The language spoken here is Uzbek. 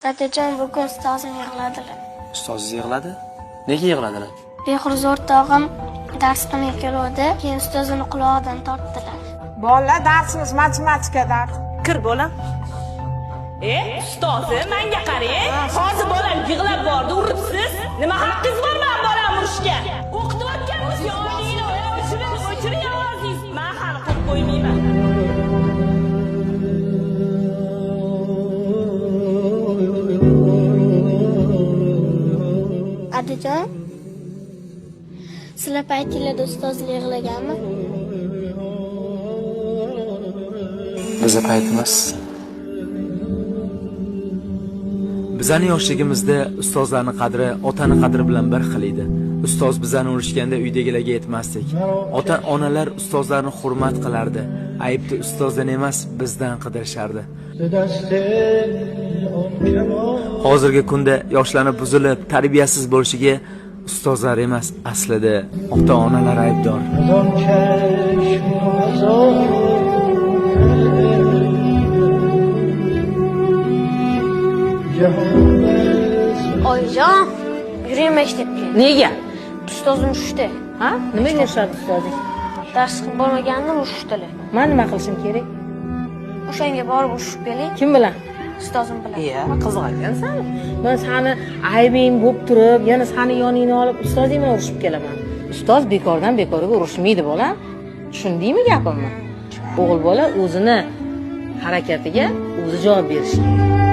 Dadajon, bugun ustozim yig'ladilar. Ustozingiz yig'ladi? Nega yig'ladilar? Behruz o'rtog'im dars qilmay keluvdi, keyin ustoz uni qulog'idan tortdilar. Bolalar, darsimiz matematika dars. Kir bolam. Ustozi, menga qarang. Hozir bolam yig'lab bordi, uribsiz. Nima haqqingiz bor men bolamni urishga? O'qitayotganmiz, yoningni o'chirib, o'chiring ovozingizni. Men hali qilib qo'ymayman. Adajon, sizlar paytinglarda ustozlar yig'laganmi? Biza paytimiz. Bizani yoshligimizda ustozlarning qadri otani qadri bilan bir xil edi. Ustoz bizani urishganda uydagilarga yetmasdik. Ota-onalar ustozlarni hurmat qilardi. Aybni ustozdan emas, bizdan qidirishardi. Hozirgi kunda yoshlarni buzilib, tarbiyasiz bo'lishiga ustozlar emas, aslida ota-onalar aybdor. Oyijon, yuring maktabga. Nega? Ustozim urishdi. Ha? Nimaga urishadi ustozing? Dars qilib bo'lmaganini urishdilar. Men nima qilishim kerak? O'shanga borib urishib keling. Kim bilan? Ustozim bilan. Iya, qiziq ekansan. Men seni aybing bo'lib turib, yana seni yoningni olib ustozing bilan urishib kelaman. Ustoz bekordan bekorga urishmaydi, bolam. Tushundingmi gapimni? O'g'il bola o'zini harakatiga o'zi javob berishi kerak.